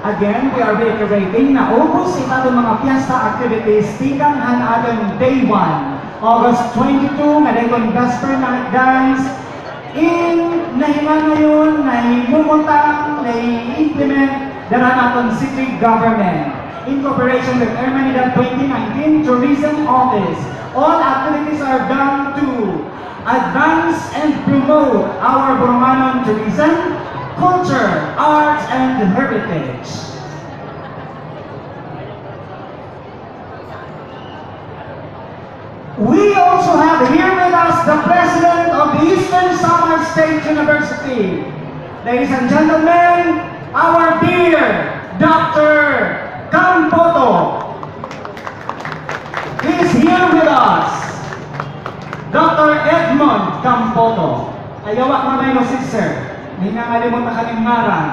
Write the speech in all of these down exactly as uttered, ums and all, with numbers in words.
Again, we are reiterating, naubos it aton mga fiesta activities tikang han aton day one, August twenty-two, nga dayon Vesper Night Dance. In nahimangayon, nahimumutang, nai-implement dida han aton city government in cooperation with Hermanidad twenty nineteen Tourism Office. All activities are done to advance and promote our Boronganon tourism, culture, arts, and heritage. We also have here with us the president of the Eastern Samar State University. Ladies and gentlemen, our dear Doctor Campoto. He's here with us. Doctor Edmond Campoto. Ayaw ak mamay no, sir. May nangalimot na kaning ngaran.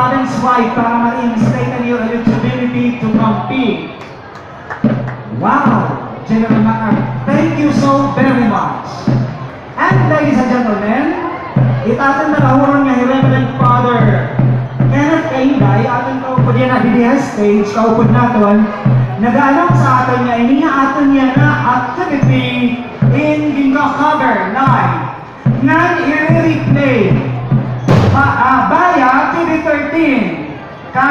Parents' wife para ma-reinstate an iyo eligibility to compete. Wow! General Macar, thank you so very much. And ladies and gentlemen, it aton talahuron nga hi Reverend Father Kenneth Kainday, aton kaupod yana didi ha stage, kaupod naton, nag-announce sa aton nga ini nga aton yana activity in ginka-cover live. Ngan i-replay. Pa, ah, via T V thirteen. Kan